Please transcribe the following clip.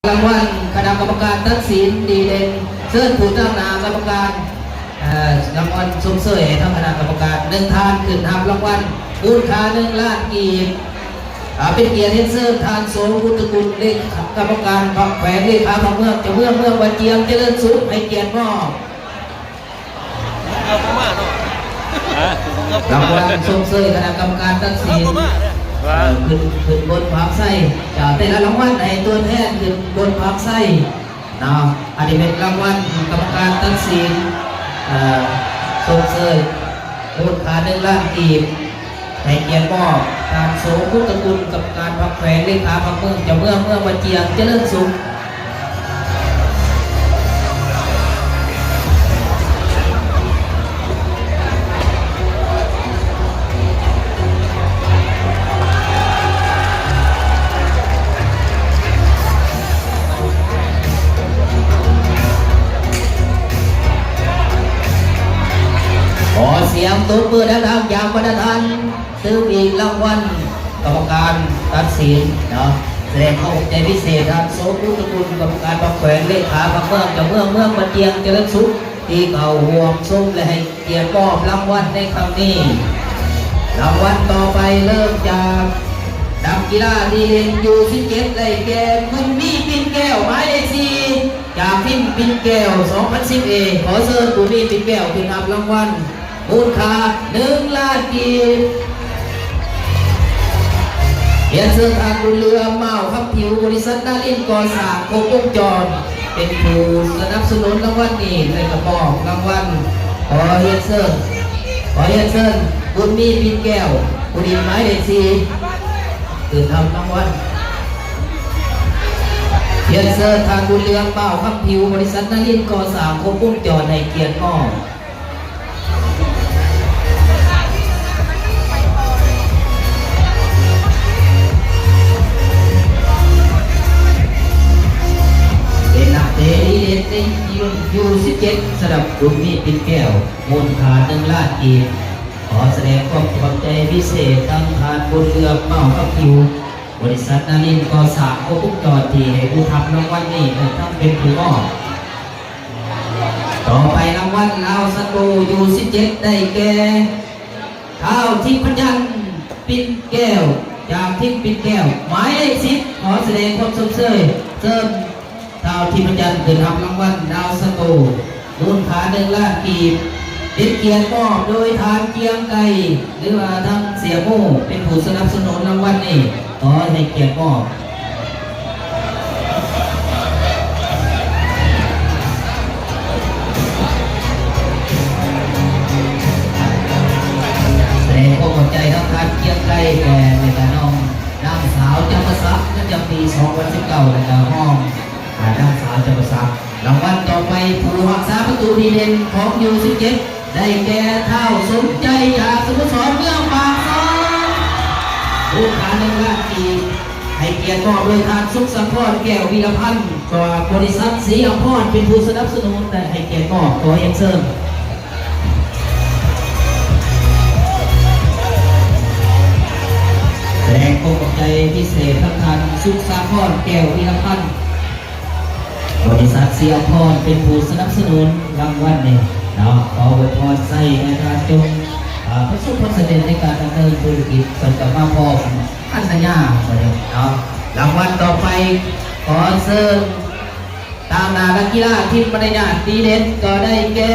ລາງວັນຄະນະກຳມະການຕັດສິນດີເດັ່ນ ເຊີນຜູ້ຕາງໜ້າກຳມະການ ເອີ ລາງວັນຊົມເຊີຍໃຫ້ທາງຄະນະກຳມະການ ໜຶ່ງທ່ານຂຶ້ນຮັບລາງວັນມູນຄ່າໜຶ່ງລ້ານກີບ. ເປັນກຽດຮຽນເຊີນທ່ານ ໂສ ບຸດຕະກຸນ ເລຂາກຳມະການພັກແຂວງ ເລຂາພັກເມືອງ ເຈົ້າເມືອງເມືອງບາຈຽງ ຈະເລີນສຸກ ໃຫ້ກຽດມອບ ລາງວັນຊົມເຊີຍຄະນະກຳມະການຕັດສິນ ຂຶ້ນ ຂຶ້ນບົນພາກໄຊ ຈາກແຕ່ລະລາງວັນໃຫ້ຕົວແທນຂຶ້ນບົນພາກໄຊເນາະ. ອັນນີ້ເປັນລາງວັນກຳມະການຕັດສິນ ເອີ ຊົມເຊີຍມູນຄ່າໜຶ່ງລ້ານກີບ. ໃຫ້ກຽດມອບທ່ານ ໂສ ບຸດຕະກຸນ ກຳມະການພັກແຂວງ ເລຂາພັກເມືອງ ເຈົ້າເມືອງເມືອງບາຈຽງ ຈະເລີນສຸກ. ຂໍສຽງຕົບມືດັງໆ ຈາກບັນດາທ່ານ ຕື່ມອີກລາງວັນກຳມະການຕັດສິນເນາະ ສະແດງຄວາມຂອບໃຈພິເສດທ່ານ ໂສ ບຸດຕະກຸນ ກຳມະການພັກແຂວງ ເລຂາພັກເມືອງ ເຈົ້າເມືອງເມືອງບາຈຽງ ຈະເລີນສຸກ ທີ່ເຂົ້າຮ່ວມຊົມ ແລະ ໃຫ້ກຽດມອບລາງວັນໃນຄັ້ງນີ້. ລາງວັນຕໍ່ໄປເລີ່ມຈາກນັກກິລາດີເດັ່ນ ຢູ ສິບເຈັດ ໄດ້ແກ່ ບຸນມີ ປິ່ນແກ້ວ ໝາຍເລກສີ່ ຈາກທີມປິ່ນແກ້ວ ສອງພັນສິບເອ. ຂໍເຊີນ ບຸນມີ ປິ່ນແກ້ວ ຂຶ້ນຮັບລາງວັນ ມູນຄ່າໜຶ່ງລ້ານກີບ. ຮຽນເຊີນທ່ານ ບຸນເຫຼືອມ ມາວຄຳຜິວ ບໍລິສັດນາລິນກໍ່ສ້າງຄົບວົງຈອນ ເປັນຜູ້ສະໜັບສະໜູນລາງວັນນີ້ ແລະ ກໍມອບລາງວັນ. ຂໍຮຽນເຊີນ ຂໍຮຽນເຊີນ ບຸນມີ ປິ່ນແກ້ວ ຜູ້ຫຼິ້ນໝາຍເລກສີ່ ຂຶ້ນຮັບລາງວັນ. ຮຽນເຊີນທ່ານ ບຸນເຫຼືອມ ມາວຄຳຜິວ ບໍລິສັດນາລິນກໍ່ສ້າງຄົບວົງຈອນ ໃຫ້ກຽດມອບ. ເປັນນັກເຕະດີເດັ່ນໃນລຸ້ນ ຢູ ສິບເຈັດ ສຳລັບກຸ່ມນີ້ ປິ່ນແກ້ວ ມູນຄ່າໜຶ່ງລ້ານກີບ. ຂໍສະແດງຄວາມຂອບໃຈພິເສດທາງທ່ານ ບຸນເຫຼືອມ ເມົາຄຳຜິວ ບໍລິສັດນາລິນກໍ່ສ້າງຄົບວົງຈອນ ທີ່ໃຫ້ຜູ້ຮັບລາງວັນນີ້ ແລະ ທັງເປັນຜູ້ມອບ. ຕໍ່ໄປລາງວັນລາວສັນໂຕ ຢູ ສິບເຈັດ ໄດ້ແກ່ ທ້າວທິບພະຈັນ ປິ່ນແກ້ວ ຈາກທີມປິ່ນແກ້ວ ໝາຍເລກສິບ ຂໍສະແດງຄວາມຊົມເຊີຍ ເຊີນທ້າວທິບພະຈັນຂຶ້ນຮັບລາງວັນລາວສັນໂຕ ມູນຄ່າໜຶ່ງລ້ານກີບ ເປັນກຽດມອບໂດຍທ່ານ ກຽງໄກ ຫຼືວ່າທາງເສຍໝູ ເປັນຜູ້ສະໜັບສະໜູນລາງວັນນີ້ ຂໍໃຫ້ກຽດມອບ. ສະແດງຄວາມຂອບໃຈທາງທ່ານ ກຽງໄກ ແກ່ແມ່ການ້ອງ ນາງສາວ ຈຳປາສັກ ປະຈຳປີສອງພັນສິບເກົ້າ ແລະ ກະຮອງ ອາ ນາງສາວ ຈຳປາສັກ. ລາງວັນຕໍ່ໄປ ຜູ້ຮັກສາປະຕູດີເດັ່ນຂອງ ຢູ ສິບເຈັດ ໄດ້ແກ່ ທ້າວ ສົມໃຈ ຈາກສະໂມສອນເມືອງປາກຊ່ອງ ມູນຄ່າໜຶ່ງລ້ານກີບ ໃຫ້ກຽດມອບໂດຍທ່ານ ສຸກສາຄອນ ແກ້ວວິລະພັນ ຈາກບໍລິສັດສີອຳພອນ ເປັນຜູ້ສະໜັບສະໜູນ ແລະ ໃຫ້ກຽດມອບ ຂໍຮຽນເຊີນ. ສະແດງຄວາມຂອບໃຈພິເສດທາງທ່ານ ສຸກສາຄອນ ແກ້ວວິລະພັນ ບໍລິສັດສີອຳພອນ ເປັນຜູ້ສະໜັບສະໜູນລາງວັນນີ້ເນາະ. ຂໍອວຍພອນໃຫ້ນາຍທ່ານຈົ່ງ ອາ ປະສົບຜົນສຳເລັດໃນການດຳເນີນທຸລະກິດ ເພິ່ນກໍມາພ້ອມພັນລະຍາເນາະ. ລາງວັນຕໍ່ໄປ ຂໍເຊີນຕາງໜ້ານັກກິລາທີມມາລະຍາດດີເດັ່ນ ກໍໄດ້ແກ່